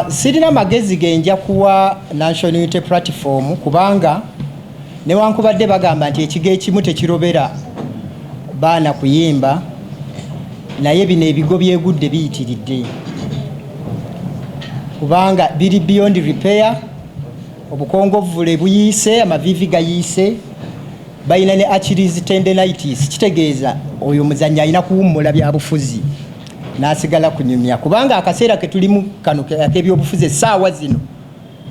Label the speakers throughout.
Speaker 1: Sirina magezi genja kuwa National Unity Platform, kubanga newankubadde bagamba nti ekigo ekimu tekirobera baana kuyimba, naye bino ebigo byegudde biyitiridde, kubanga biri beyond repair. Obukongovvule buyiise, amaviivi gayiise, balina ne Achilles tendonitis. Kitegeeza oyo muzannyi alina kuwummula byabufuzi n'asigala kunyumya, kubanga akaseera ke tulimu kano ak'ebyobufuzi, essaawa zino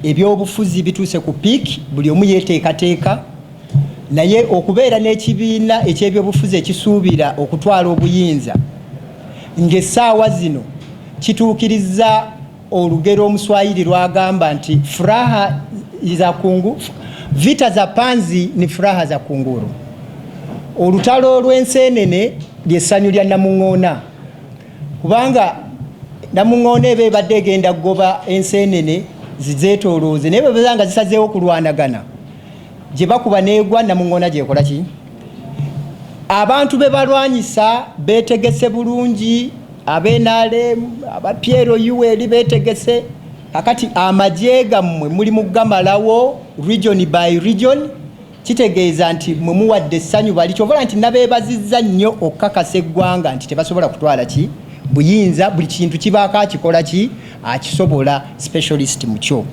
Speaker 1: ebyobufuzi bituuse ku peak, buli omu yeeteekateeka. Naye okubeera n'ekibiina ekyebyobufuzi ekisuubira okutwala obuyinza ng'essaawa zino kituukiriza olugero Omuswayiri lwagamba nti furaha za kungu, vita za panzi ni furaha za kunguru, olutalo lw'enseenene lyessanyu lya namuŋŋoona, kubanga namuŋŋoona eba ebadde egenda kugoba enseenene zizeetoolooze, naye bwe nga zisazeewo okulwanagana, gye bakuba neegwa, namuŋŋoona gyekola ki? Abantu be balwanyisa beetegese bulungi, ab'e NRM, aba PLU beetegese. Kakati amagye gammwe muli mu gamalawo region by region. Kitegeeza nti mwe muwadde essanyu bali kyovola nti nabeebazizza nnyo okukakasa eggwanga nti tebasobola kutwala ki buyinza. Buli kintu kibaako akikola ki akisobola, specialist mukyo.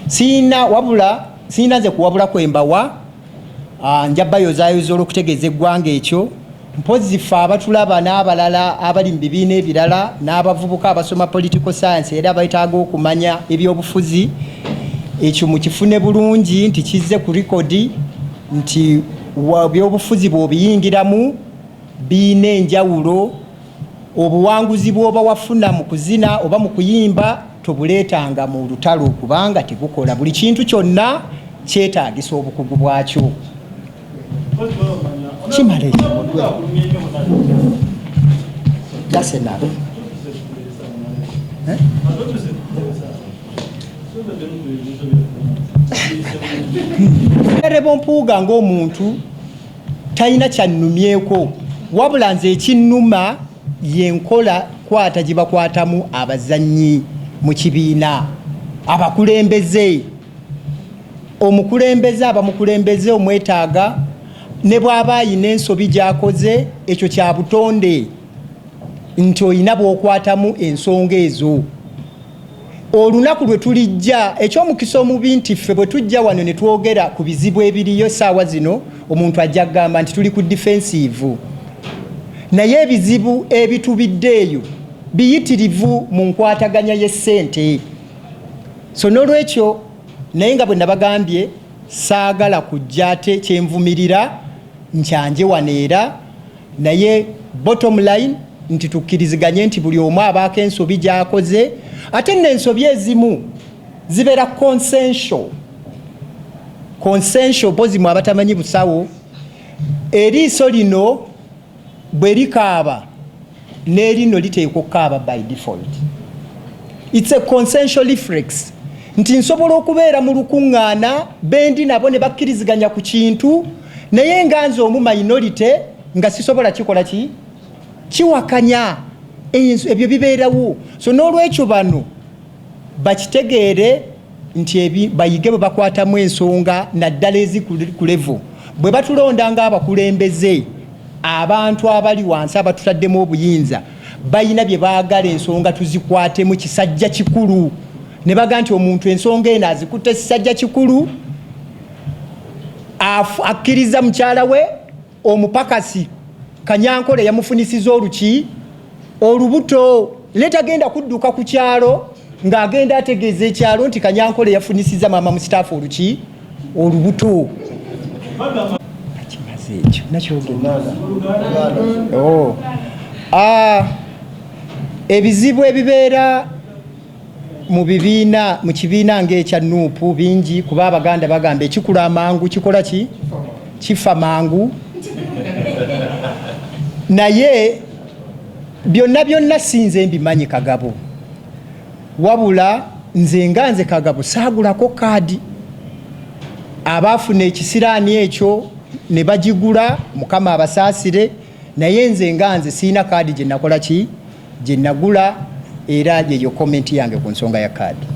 Speaker 1: Siina wabula siina nze kuwabula kwembawa. Nja bayozaayoza olw'okutegeeza eggwanga ekyo. Mpozi ffe abatulaba n'abalala abali mu bibiina ebirala n'abavubuka abasoma political science era betaaga okumanya ebyobufuzi, ekyo mukifune bulungi nti kizze ku record nti byobufuzi bw'obiyingiramu biina enjawulo. Obuwanguzi bw'oba wafuna mu kuzina oba mu kuyimba tobuleetanga mu lutalo, kubanga tebukola. Buli kintu kyonna kyetaagisa obukugu bwakyo. Kimala ekyo. That's enough. Eh? Honorable Mpuuga ng'omuntu talina kyannumyeko, wabula nze ekinnuma yenkola kwata gye bakwatamu abazannyi mu kibiina, abakulembeze. Omukulembeze aba mukulembeze, omwetaaga ne bw'aba ayina ensobi gy'akoze. Ekyo kya butonde nti olina bw'okwatamu ensonga ezo. Olunaku lwe tulijja, ekyomukisa omubi nti ffe bwe tujja wano ne twogera ku bizibu ebiriyo essaawa zino, omuntu ajja kugamba nti tuli ku defensive, naye ebizibu ebitubidde eyo biyitirivu mu nkwataganya y'essente. So n'olwekyo, naye nga bwe nabagambye, saagala kujja ate kyenvumirira nkyanje wano era. Naye bottom line nti tukkiriziganye nti buli omu abaako ensobi gy'akoze, ate nno ensobi ezimu zibeera consensual. Consensual, mpozi mwe abatamanyi busawo, eriiso lino bwe likaaba n'erino liteekwa okukaaba by default. It's a consensual reflex nti nsobola okubeera mu lukuŋŋaana bendi nabo ne bakkiriziganya ku kintu, naye nga nze omu minority nga sisobola kikola ki kiwakanya. Ebyo bibeerawo. So n'olwekyo bano bakitegeere nti bayige bwe bakwatamu ensonga, naddala ezi ku level bwe batulonda ng'abakulembeze. Abantu abali wansi abatutaddemu obuyinza balina bye baagala ensonga tuzikwatemu kisajja kikulu, ne baga nti omuntu ensonga eno azikutte kisajja kikulu, akkiriza mukyala we omupakasi Kanyankole yamufunisiza oluki olubuto, naye tagenda kudduka ku kyalo ng'agenda ategeeza ekyalo nti Kanyankole yafunisiza maama musitaafu oluki olubuto. Kimaze ekyo nakyogera. Oh. Ah, ebizibu ebibeera mu bibiina, mu kibiina ng'ekya NUP bingi, kuba Abaganda bagamba ekikula amangu kikola ki kifa mangu. Naye byonna byonna sinze mbimanyi Kagabo, wabula nze nga nze Kagabo saagulako kaadi. Abaafuna ekisiraani ekyo ne bagigula, Mukama abasaasire, naye nze nga nze siina kaadi gye nakola ki gye nagula. Era yeyo comment yange ku nsonga ya kaadi.